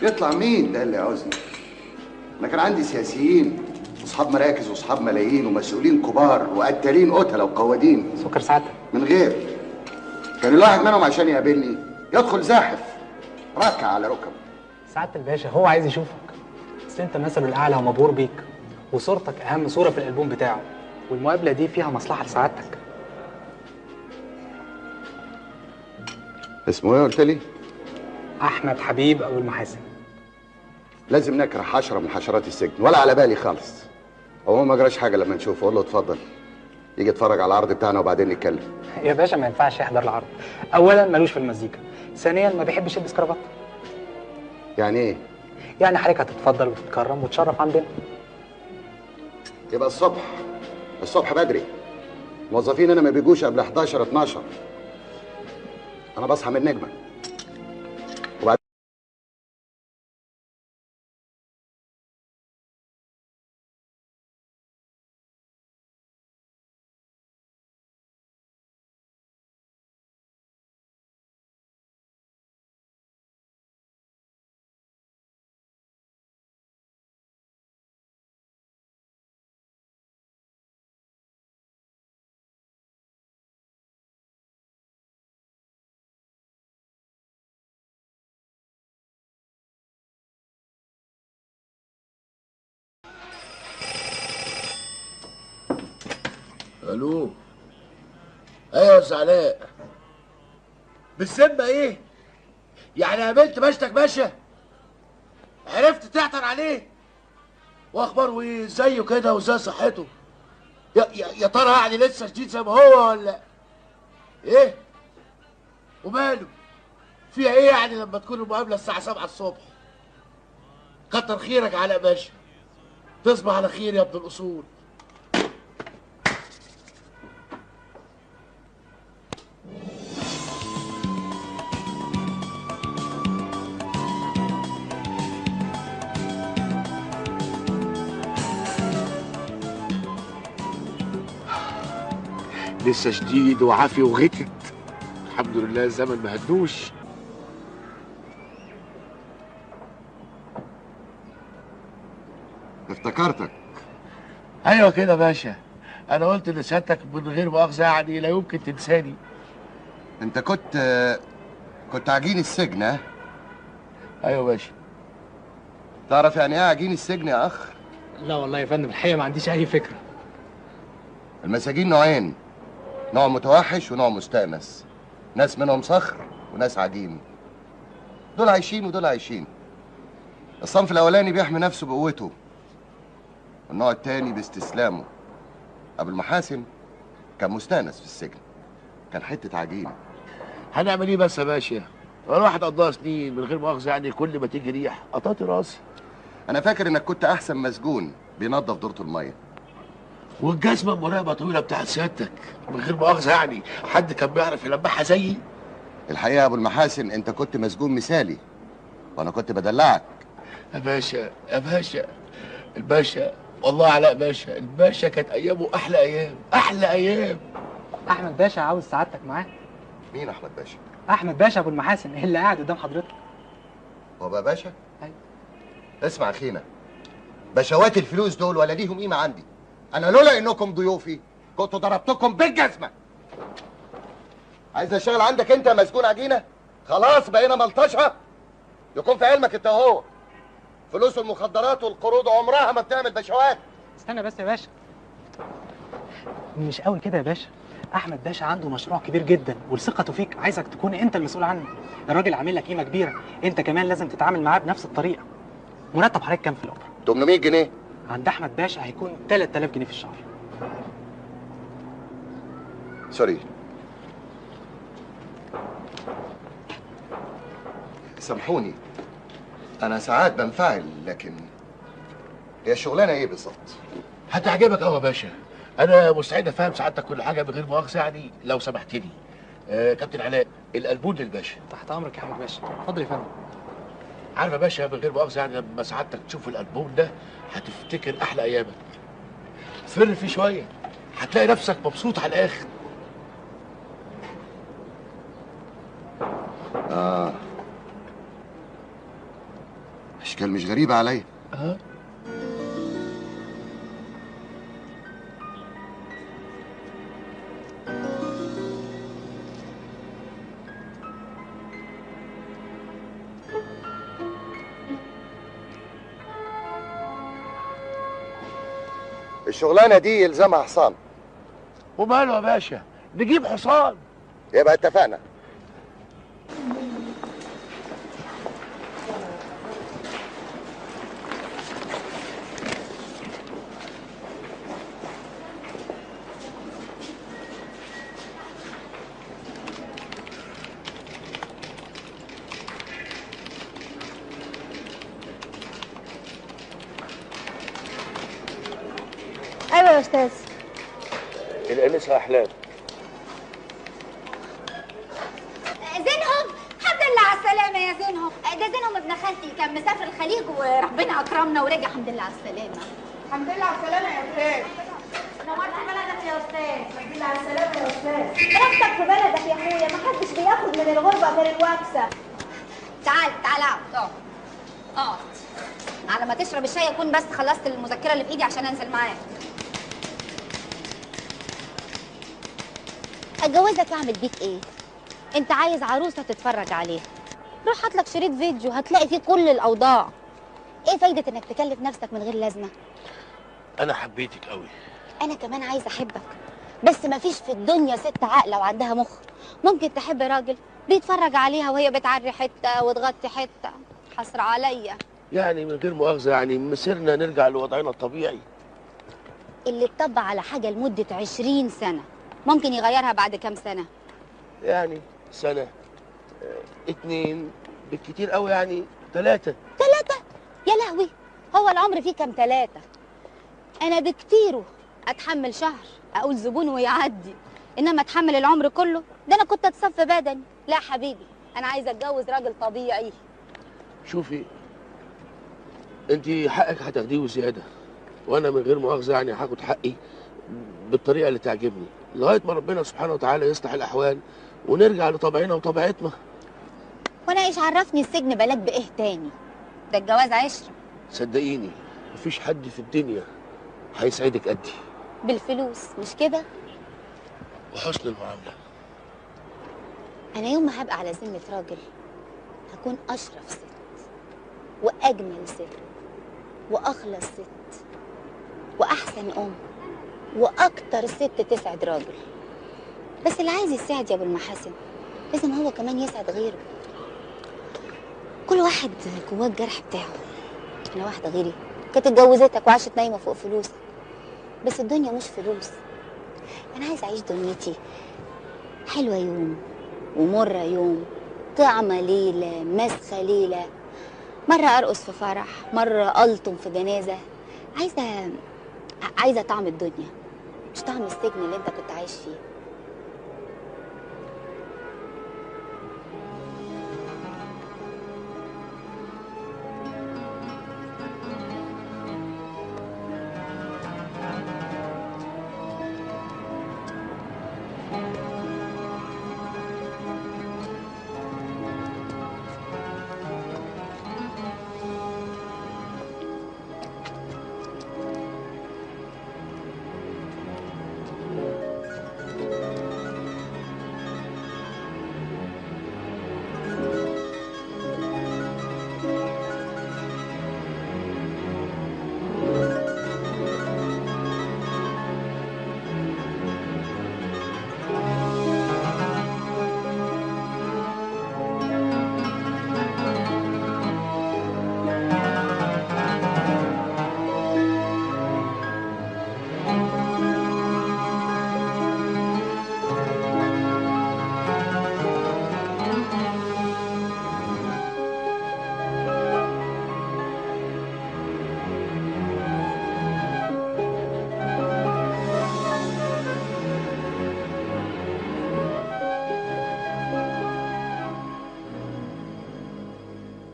يطلع مين ده اللي عاوزني؟ انا كان عندي سياسيين واصحاب مراكز واصحاب ملايين ومسؤولين كبار وقتالين قتله وقوادين. سكر سعادتك. من غير كان الواحد منهم عشان يقابلني يدخل زاحف ركع على ركبه. سعادة الباشا هو عايز يشوفك، بس انت مثله الاعلى ومبهور بيك، وصورتك اهم صوره في الالبوم بتاعه، والمقابلة دي فيها مصلحة لسعادتك. اسمه ايه قلت لي؟ احمد حبيب ابو المحاسن. لازم نكره حشرة من حشرات السجن، ولا على بالي خالص. هو ما جراش حاجة لما نشوفه، قول له اتفضل يجي يتفرج على العرض بتاعنا وبعدين نتكلم. يا باشا ما ينفعش يحضر العرض، اولا ملوش في المزيكا، ثانيا ما بيحبش يلبس كرافات. يعني ايه؟ يعني حضرتك هتتفضل وتتكرم وتشرف عندنا. يبقى الصبح، الصبح بدري. موظفين انا ما بيجوش قبل 11 12. انا بصحى من النجمة. وبعد الو. ايوه يا استاذ علاء. بالذمه ايه؟ يعني قابلت باشتك باشا؟ عرفت تعتر عليه؟ واخباره ايه؟ زيه كده وازاي صحته؟ يا ترى يعني لسه شديد زي ما هو ولا ايه؟ وماله؟ فيها ايه يعني لما تكون المقابلة الساعة 7 الصبح؟ كتر خيرك يا علاء باشا. تصبح على خير يا ابن الاصول. لسه شديد وعافي وغتت، الحمد لله الزمن ما هدوش. افتكرتك. ايوه كده يا باشا، انا قلت لسيادتك من غير مؤاخذة يعني لا يمكن تنساني. انت كنت عجين السجن ها؟ ايوه يا باشا. تعرف يعني ايه عجين السجن يا اخ؟ لا والله يا فندم الحقيقة ما عنديش اي فكرة. المساجين نوعين، نوع متوحش ونوع مستأنس. ناس منهم صخر وناس عجين. دول عايشين ودول عايشين. الصنف الاولاني بيحمي نفسه بقوته، والنوع التاني باستسلامه. ابو المحاسن كان مستأنس في السجن، كان حتة عجين. هنعمل ايه بس يا باشا؟ الواحد قضاها سنين من غير مؤاخذة يعني كل ما تيجي ريح قطعت راسي. انا فاكر انك كنت احسن مسجون بينظف دورة المية. والجزمه المراقبة طويلة بتاعت سيادتك من غير مؤاخذة يعني حد كان بيعرف يلمحها زيي؟ الحقيقة يا ابو المحاسن انت كنت مسجون مثالي، وانا كنت بدلعك. يا باشا يا باشا، الباشا والله علاء باشا، الباشا كانت ايامه احلى ايام، احلى ايام. احمد باشا عاوز سعادتك معاه. مين احمد باشا؟ احمد باشا ابو المحاسن اللي قاعد قدام حضرتك. هو بقى باشا؟ ايوه. اسمع اخينا، باشوات الفلوس دول ولا ليهم قيمة عندي. انا لولا انكم ضيوفي كنت ضربتكم بالجزمه. عايز اشتغل عندك انت يا مسجون عجينه؟ خلاص بقينا ملطشه. يكون في علمك انت اهو، فلوس المخدرات والقروض عمرها ما بتعمل بشوات. استنى بس يا باشا، مش قوي كده يا باشا. احمد باشا عنده مشروع كبير جدا ولثقته فيك عايزك تكون انت المسؤول عنه. الراجل عامل لك قيمة كبيرة، انت كمان لازم تتعامل معاه بنفس الطريقة. مرتب حضرتك كام في الاوبرا؟ 800 جنيه. عند احمد باشا هيكون 3000 جنيه في الشهر. sorry، سامحوني انا ساعات بنفعل، لكن هي الشغلانة ايه بالظبط؟ هتعجبك قوي يا باشا. انا مستعد افهم سعادتك كل حاجة من غير مؤاخذة يعني لو سمحتني. كابتن علاء، الالبون للباشا. تحت امرك يا احمد باشا، اتفضل يا فندم. عارف يا باشا من غير مؤاخذة يعني لما سعادتك تشوف الالبوم ده هتفتكر احلى ايامك. فر فيه شوية هتلاقي نفسك مبسوط على الاخر. اشكال مش غريبة عليا. اه الشغلانة دي يلزمها حصان. وماله يا باشا، نجيب حصان. يبقى اتفقنا. ايوه يا استاذ. الانسة احلام. زينهم، الحمد لله على السلامة يا زينهم. ده زينهم ابن خالتي، كان مسافر الخليج وربنا اكرمنا ورجع. الحمد لله على السلامة. الحمد لله على السلامة يا استاذ. نورت بلدك يا استاذ. الحمد لله على السلامة يا استاذ. راحتك في بلدك يا اخويا، ما حدش بياخد من الغربة غير الوكسه. تعال تعال اقعد اقعد اقعد. على ما تشرب الشاي اكون بس خلصت المذكرة اللي في ايدي عشان انزل معاك. اتجوزك اعمل بيك ايه؟ انت عايز عروسه تتفرج عليها، روح هات لك شريط فيديو هتلاقي فيه كل الاوضاع. ايه فايده انك تكلف نفسك من غير لازمه؟ انا حبيتك قوي. انا كمان عايزه احبك، بس مفيش في الدنيا ست عاقلة وعندها مخ ممكن تحب راجل بيتفرج عليها وهي بتعري حتة وتغطي حتة. حسرة عليا. يعني من غير مؤاخذة، يعني مسيرنا نرجع لوضعنا الطبيعي. اللي اتطبع على حاجة لمدة 20 سنة ممكن يغيرها بعد كام سنة؟ يعني سنة، 2 بالكتير قوي، يعني 3. 3؟ يا لهوي، هو العمر فيه كام 3؟ انا بكتيره اتحمل شهر اقول زبون ويعدي، انما اتحمل العمر كله ده انا كنت اتصف بدني. لا حبيبي، انا عايزه اتجوز راجل طبيعي. شوفي انت حقك هتاخديه وزيادة، وانا من غير مؤاخذة يعني هاخد حقي بالطريقة اللي تعجبني لغاية ما ربنا سبحانه وتعالى يصلح الاحوال ونرجع لطبعنا وطبيعتنا. وانا ايش عرفني السجن بلاك بايه تاني؟ ده الجواز عشرة. صدقيني مفيش حد في الدنيا هيسعدك قدي. بالفلوس مش كده؟ وحسن المعاملة. انا يوم ما هبقى على ذمه راجل هكون اشرف ست واجمل ست واخلص ست واحسن ام واكتر ست تسعد راجل. بس اللي عايز يساعد يا ابو المحاسن لازم هو كمان يسعد غيره. كل واحد جواه الجرح بتاعه. انا واحدة غيري كانت اتجوزتك وعاشت نايمة فوق فلوسك، بس الدنيا مش فلوس. انا عايزه اعيش دنيتي حلوة يوم ومرة يوم، طعمه ليلة، مسخه ليلة، مرة ارقص في فرح، مرة الطم في جنازه. عايزه طعم الدنيا مش طعم السجن اللي انت كنت عايش فيه.